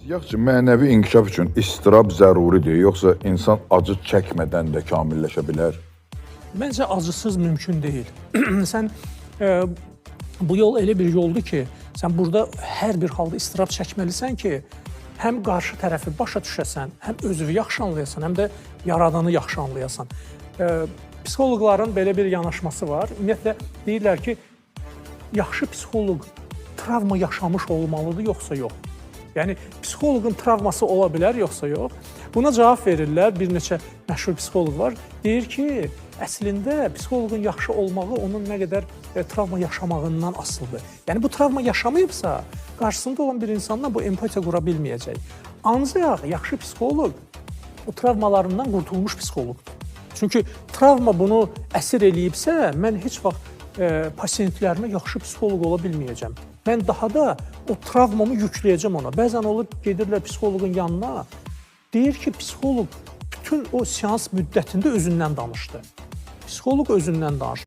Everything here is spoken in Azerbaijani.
Yaxşı, mənəvi inkişaf üçün istirab zəruridir, yoxsa insan acı çəkmədən də kamilləşə bilər? Məncə acısız mümkün deyil. Sən bu yol elə bir yoldur ki, sən burada hər bir halda istirab çəkməlisən ki, həm qarşı tərəfi başa düşəsən, həm özünü yaxşı anlayasan, həm də yaradanı yaxşı anlayasan. Psixoloqların belə bir yanaşması var. Ümumiyyətlə deyirlər ki, yaxşı psixoloq travma yaşamış olmalıdır, yoxsa yox? Yəni psixoloqun travması ola bilər, yoxsa yox? Buna cavab verirlər. Bir neçə məşhur psixoloq var. Deyir ki, əslində psixoloqun yaxşı olmağı onun nə qədər travma yaşamağından asılıdır. Yəni bu travma yaşamayıbsa, qarşısında olan bir insanla bu empatiya qura bilməyəcək. Ancaq yaxşı psixoloq o travmalarından qurtulmuş psixoloqdur. Çünki travma bunu əsir eləyibsə, mən heç vaxt pasientlərimə yaxşı psixoloq ola bilməyəcəm. Mən daha da o travmamı yükləyəcəm ona. Bəzən olur, gedirlər psixoloqun yanına, deyir ki, psixoloq bütün o seans müddətində özündən danışdı. Psixoloq özündən danışır.